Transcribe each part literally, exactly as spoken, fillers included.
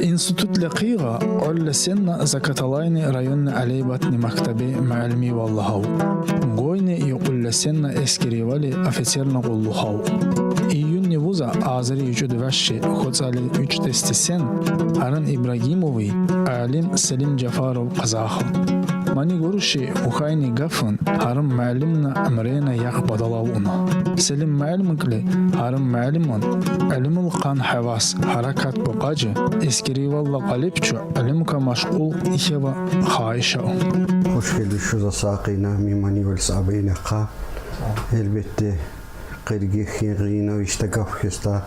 Институт лекъигъа кьвалласенна Закаталайни районни алейбатни мактабе муаллимвалла гьав. Гойни юкьулласенна эскеривали офицерна къуллугъ гьав. Июнни вуза азри ючӀуд вящи хцӀали вичӀдестисен Гьарун Ибрагимови алим Селим Жафаров къазахъ. Мани гуруш, вухайни гафун Гьарун муаллимна мрена яхъ бадал авуна. Селим муаллимукли Гьарун муаллимун илмул къан гьавас, гьаракат букъажи, эскеривалла къалиб чу илмука машгъул ихьева хайиша. Хуш гелдиш, заз са къина миманивал сабейнахъа. Гьелбетде, къирги хин гъина вичта гаф хьиста,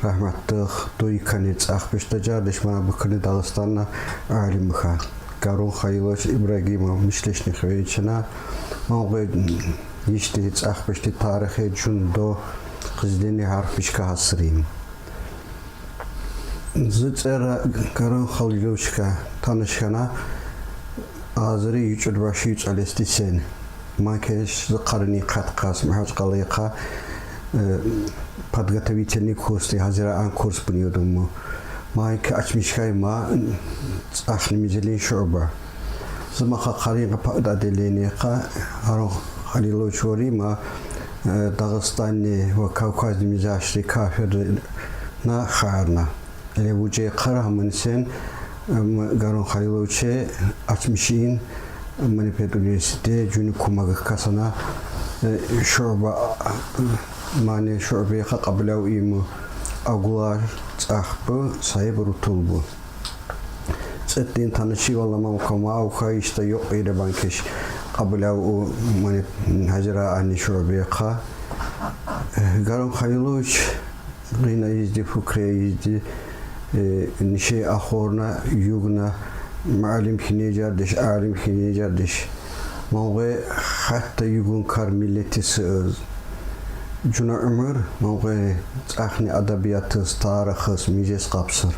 рагьматдихъ дуй кани цӀах бишта жардиш мана букуни Дагъустанна алим хьан. Гарун Халилович Ибрагимов мишлешни хвейчина, ман гъве йишди цӀах бишти тарихе жундо къиздени гьарф бишка гьасрин. Зи цӀера Гарун Халиловичка таниш хьана азри ючӀуд вяши цӀалестисен. Ман кеш зи къарни къаткъас Махачкъалайхъа, э, подготовительный курсни, гьазира ан курс бунидум. Ман ки ачмишхай ма цӀахни мизилин шуба. Зи ман къарин къапа отделенияйхъа Гарун Халилович вари ма, э, Дагъустанни ва Кавказни мизашри кафирна харна. Эле вучи къарагьмунисен, э, м, Гарун Халиловиче ачмишин, э, мани педуниверситет, жуни кумагахъ касана, э, шуба, э, мани шубайхъа кьабулав ийиму агула цӀах бу, саиб рутул бу. ЦӀеддин танишивалла ман кама авха ишта юкь ире банкеш кьабулав у мани гьазира ани шубайхъа. Э, Гарун Халилович гъина йизди, фукре йизди, э, нишей ахорна, югна, муаллим хьине жардиш, алим хьине жардиш. Ман гъве гьатта югун кар миллети сиз. Жуна уьмуьр, ман гъве цӀахни адабиятиз, тарихиз, мижез къапсир.